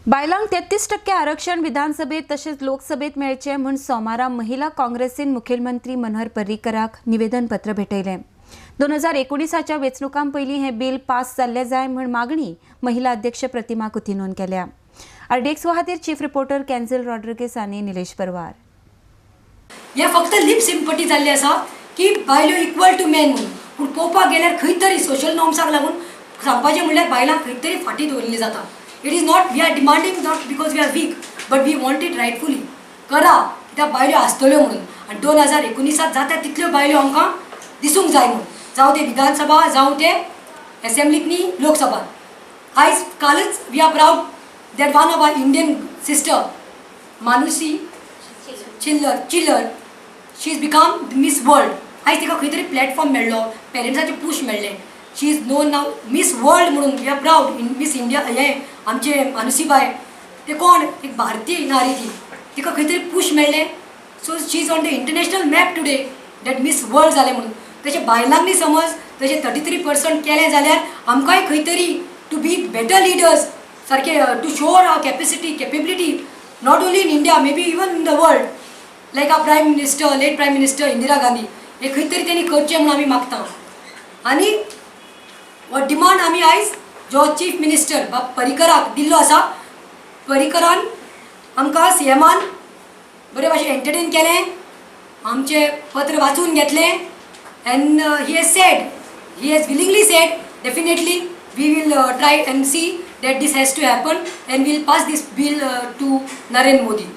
बायलांक 33% आरक्षण विधानसभेत तशेंच लोकसभेत मेळचें म्हूण सोमारा महिला काँग्रेसीन मुखेलमंत्री मनोहर पर्रीकराक निवेदनपत्र भेटयलें. 2019च्या वेंचणुकां पयलीं हें बील पास जाल्लें जाय म्हूण मागणी महिला अध्यक्ष प्रतिमा कुतिनोन केल्या. आरडीएक्स खातीर चीफ रिपोर्टर कॅन्झल रॉड्रिगीस आनी निलेश परवार. हे फक्त लिप सिंपटी जाल्ली आसा की बायलो इक्वल टू मॅन म्हणून, पूण पळोवपाक गेल्यार खंय तरी सोशल नॉर्म्साक लागून सांगपाचें म्हणल्यार बायलांक खंय तरी फाटीं दवरिल्ली जाता. It is not, we are demanding not because we are weak, but we want it rightfully. करा, कित्याक बायलो आसतल्यो म्हणून. आनी 2019 जाता तितल्यो बायलो आमकां दिसूंक जाय म्हणून, जावं ते विधानसभा, जावं ते एसेंब्लीक न्ही लोकसभा. आयज कालच we are proud that one of our Indian sister, Manushi Chhillar, she is become Miss World. आयज तिका खंय तरी प्लॅटफॉर्म मेळ्ळो, पेरंट्साचें पूश मेळ्ळें. She is known now Miss World म्हणून. We are proud in Miss India. हें आमचे मानुसीबाय ते कोण एक भारतीय नारी ती, तिका खंय तरी पूश मेळ्ळें. So she is on the international map today that Miss World जालें म्हणून. तशें बायलांनी समज तशें 33% केलें जाल्यार आमकांय खंय तरी टू बी बेटर लिडर्स सारकें, to show our capacity, capability, not only in India, maybe even in the world, like our Prime Minister, late Prime Minister Indira Gandhi. हे खंय तरी तेणी करचें म्हणून आमी मागता. आनी हो डिमांड आमी आयज जो चीफ मिनिस्टर बाब पर्रीकराक दिल्लो आसा, पर्रीकरान आमकां सीएमान बरे भाशेन एंटरटेन केलें, आमचें पत्र वाचून घेतलें, and he has said, he has willingly said, definitely we will try and see that this has to happen and will pass this bill to Narendra Modi.